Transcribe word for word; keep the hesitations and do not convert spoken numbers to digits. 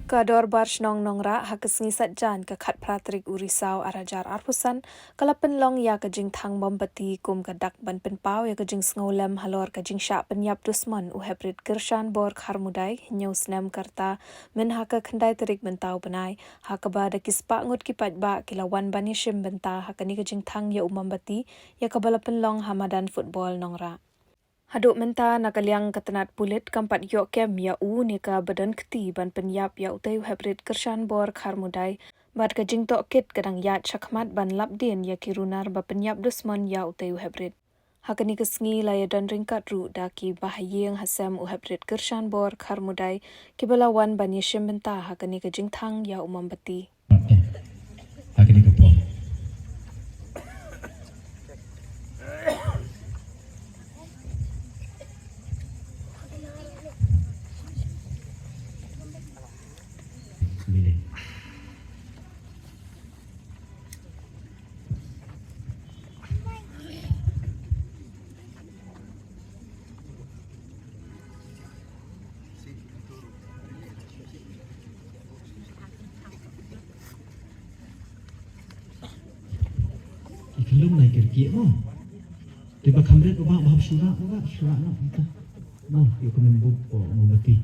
Ka Dorbar Shnong Nongrah ha ka sngi Saitjaiñ ka khatphra tarik u Risaw arhajar arphew san ka la pynlong ïa ka jingthang mombati kum ka dak ban pynpaw ïa ka jingsngewlem halor ka jingshah pynïap dusmon u Heprit Kyrshan Bor Kharmudai hynñiew snem ka rta mynha ka khyndai tarik mynta u bnai, ha kaba da ki spah ngut ki paidbah ki la wan ban ïashim bynta ha kane ka jingthang ïa u mombati, ïa kaba la pynlong ha madan football Nongrah. Haduh mynta na ka liang ka tnat pulit kam pat ïoh kem ïa u ne kaba don kti ban pynïap ïa utei u Heprit Kyrshan Bor Kharmudai, bad ka jingtohkit ka dang ïaid shakhmat ban lap dien ïa ki runar ba pynïap dusmon ïa utei u Heprit. Ha kane ka sngi la ïadon ryngkat ruh da ki bahaïing hasem u Heprit Kyrshan Bor Kharmudai kiba la wan ban ïashim bynta ha kane ka jingthang ïa u mombati. Ha kane ka por. Ki khlum na ki rkieh mo. Te ba kham rit ba ba ba shura ba ba shura na kita. Mo, ïa ka mombuk ko mombati.